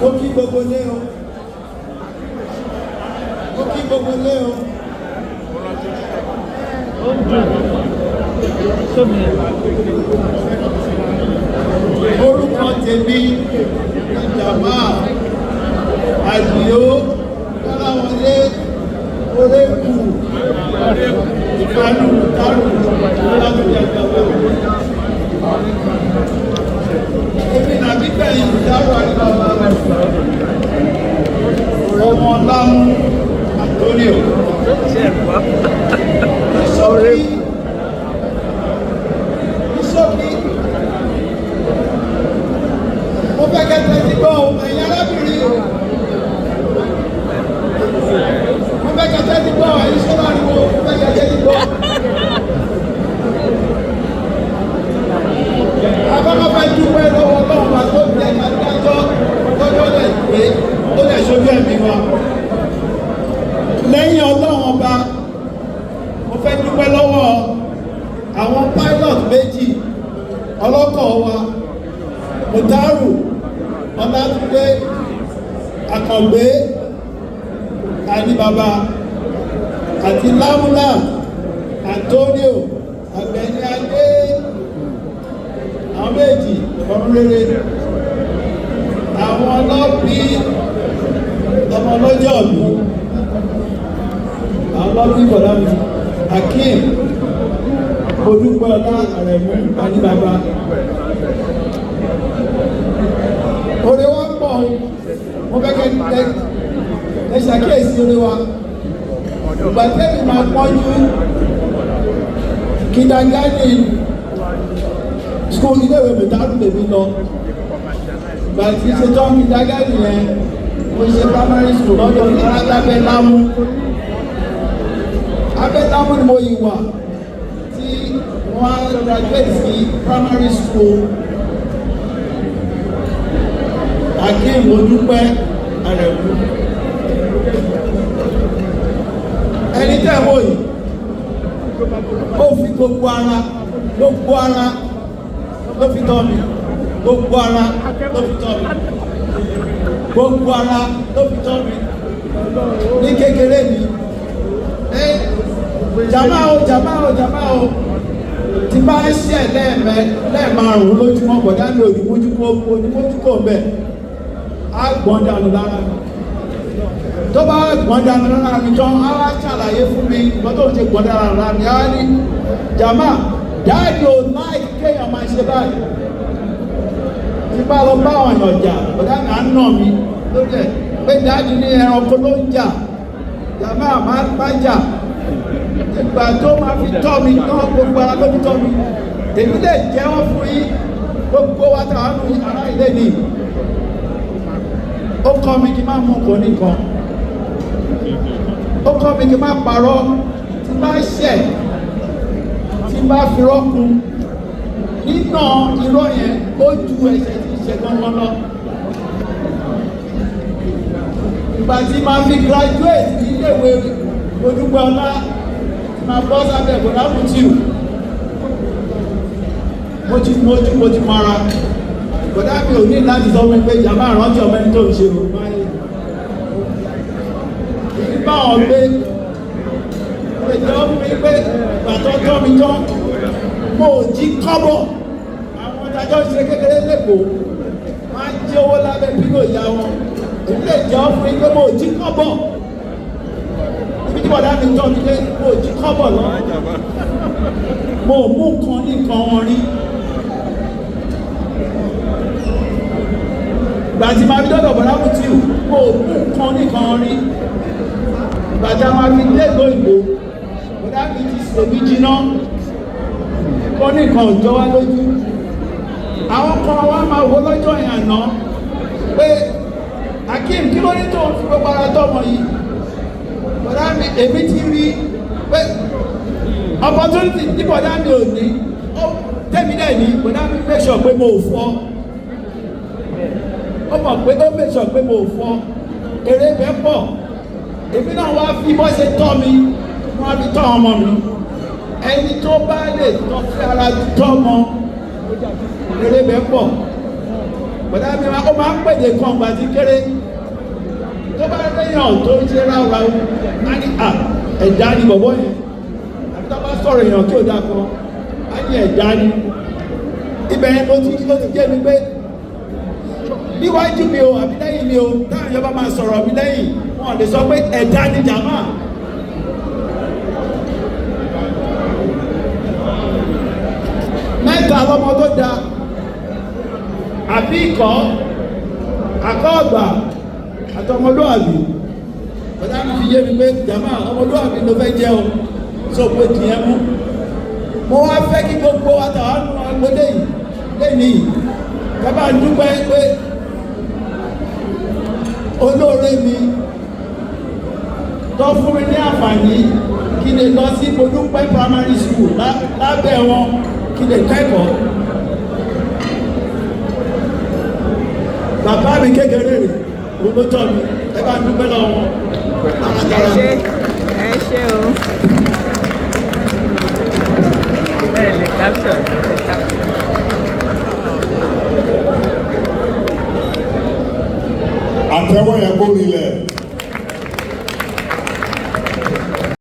Ó kí gbogbo lé o, ó kí gbogbo lé o. Orúkọ tèmi ní Jamal Àdìó Kọ́láwọlé Orékù Ìfàlù Tárù Lọ́dún Ìjọba. Èmi nàbí gbẹ̀yìn ìdárò àríwá ọmọ Lámú Antonio. Ní ṣókí, ní ṣókí, mo fẹ́ kẹ́ tẹ́tí gbọ́ o, ẹ̀yin arábìnrin. Mo fẹ́ kẹ́ tẹ́tí gbọ́, ẹ̀yin sọ́lá ariwo, mo fẹ́ kẹ́ tẹ́tí gbọ́. Àkọ́kọ́ fẹ́ dúpẹ́ lọ́wọ́ Ọlọ́run wa tó jẹ́ ká dájọ́ lọ́jọ́ lẹ̀ pé ó lè ṣojú ẹ̀mí wa. Lẹ́yìn Ọlọ́run ọba, mo fẹ́ dúpẹ́ lọ́wọ́ àwọn pilot méjì ọlọ́kọ̀ wa, Mutaru Ọlátúndé Àkàngbé Àníbàbà àti Lámúlà Antonio Àgbẹ̀ní Adé, àwọn méjì ọ̀run rere, àwọn ọlọ́bí ọmọ ọlọ́jọ́ mi, àwọn ọlọ́bí bọ̀dá mi Akeem Odúpẹ́ọlá Àrẹ̀mú Àníbàbà. Oore wa pọ̀ o, mo fẹ́ kẹ́ ẹ ṣàkíyèsí oore wa. Ìgbà tẹ́mi máa pọ́njú kindergarten school iléèwé Mùtárù lèmi lọ. Ìgbà tí ṣe tán kindergarten yẹn, mo ṣe primary school lọ́dọ̀ lábẹ́ Lámú. Abẹ́ Lámú ni mo yìí wà tí wọ́n á graduate sí primary school Akeem Odúpẹ́ Àrẹ̀mú. Ẹni tẹ́ ẹ wò yìí, ó fi gbogbo ara ló fi tọ́ mi, gbogbo ara ló fi tọ́ mi, gbogbo ara ló fi tọ́ mi ní kékeré mi. Ẹ jàmá o, jàmá o, jàmá o, tí bá ń ṣe lẹ́ẹ̀márùn-ún lójúmọ́, bọ̀dá mi ò ní mójúkó, ò ní mójúkó mbẹ́, á gbọ́n dànù lára mi. Tó bá gbọ́n dànù lára mi tán, á wá ṣàlàyé fún mi ìgbọ́n tó ń ṣe gbọ́n dànù lára mi. Á ní, jàmá, dáàdì ò láì kéèyàn máa ṣe báyìí. Tí bá lọ bá àwọn èèyàn jà, bọ̀dá mi á nà mí lórí ẹ̀ pé dáàdì ní ẹranko ló ń jà, jàmá máa bá jà. Ìgbà tó máa fi tọ́ mi tán, gbogbo ara ló fi tọ́ mi. Èmi lè jẹ́wọ́ fún yín, gbogbo wa táwọn nù ará ilé ni ó kọ́ mi kí n má mú nǹkan nìkan, ó kọ́ mi kí n má parọ́, tí bá ṣẹ̀, tí bá fi rọ́kun nínà irọ́ yẹn, ó ju ẹ̀ṣẹ̀ tí ń ṣe gangan lọ. Ìgbà tí màá fi graduate níléèwé Odúpẹ́ọlá, tí màá bọ́ sábẹ́ Bọ̀dá Mutiu, mo ti mójú, mo ti mara. Bọ̀dá mi ò ní láti sọ fún mi pé jàmbá àrántí ọmọ ẹni tó ń ṣe o. Bá wọn gbé ìjọ fún mi pé ìgbà tó tọ́ mi tán, mo ò jí kọ́bọ̀. Àwọn adájọ́ ṣe kékeré lẹ́kọ̀ọ́ máa ń jí owó lábẹ́ pílò ìyá wọn. Èmi lè jẹ́ fún mi pé mo ò jí kọ́bọ̀. Ibi tí bọ̀dá mi tọ́ mi dé, mo ò jí kọ́bọ̀ lọ. Mo ò mú nǹkan ní nǹkan wọn rí. Ìgbà tí màá fi dọ́dọ̀ Bọ̀dá Mutiu, mo ò mú nǹkan ní nǹkan wọn rí. Ìgbà tí a máa fi dé ìlú òyìnbó, bọ̀dá mi ti sèmi jiná. Nǹkan ní nǹkan ò jọ wá lójú. Àwọn kan wá máa wo lọ́jọ́ yẹn àná pé Akeem, kí ló ní tó ń fi gbogbo ara tọ́mọ yìí? Bọ̀dá mi, èmi ti rí pé opportunity tí bọ̀dá mi ò ní, ó tẹ́mi náà ní. Bọ̀dá mi make sure pé mo ò fọ́. Ó mọ̀ pé ó make sure pé mo ò fọ́. Èrè bẹ́ẹ̀ pọ̀. Èmi náà wá fi bọ́ ṣe tọ́ mi, wọ́n á fi tọ́ ọmọ mi. Ẹni tó bá lè tọ́ sí ara tọ́mọ eré bẹ́ẹ̀ pọ̀. Bọ̀dá mi ó máa ń pèdè kan gbà tí kéré tó bá léèyàn tó ń ṣe ráúráú, á ní à ẹ̀dá ni bọ̀bọ̀ yẹn, àbí tó bá sọ̀rọ̀ èèyàn tí ò dáa kan, á ní ẹ̀dá ni. Ibẹ̀ yẹn ló ti jẹ́ mi pé níwájú mi o àbí lẹ́yìn mi o, táwọn èèyàn bá máa sọ̀rọ̀ mi lẹ́yìn, wọn lè sọ pé ẹ̀dá ni jàmá. Mẹ́ta lọ́mọ tó da, àbí ikọ̀ àkọ́ọ̀gbà àtọmọlúwàbí. Bọ́dá mi fi yé mi pé jàmá, ọmọlúwàbí ló fẹ́ jẹ́ o, sọ pé tìyẹn mú. Mo wá fẹ́ kí gbogbo àtàwọn agbolé yìí lẹ́yìn yìí kábà dúpẹ́ pé olóore mi tó fún mi ní àǹfààní kí lè lọ sí Modúpẹ́ Primary School lábẹ́ wọn, kí lè kẹ́kọ̀ọ́. Bàbá mi kékeré rè, òun ló tọ́ mi. Ẹ bá dúpẹ́ lọ́wọ́ wọn. Ẹ ṣé, ẹ ṣé o. Ẹ lè capture, ẹ capture. Àtẹ́wọ́ yẹn kó rinlẹ̀.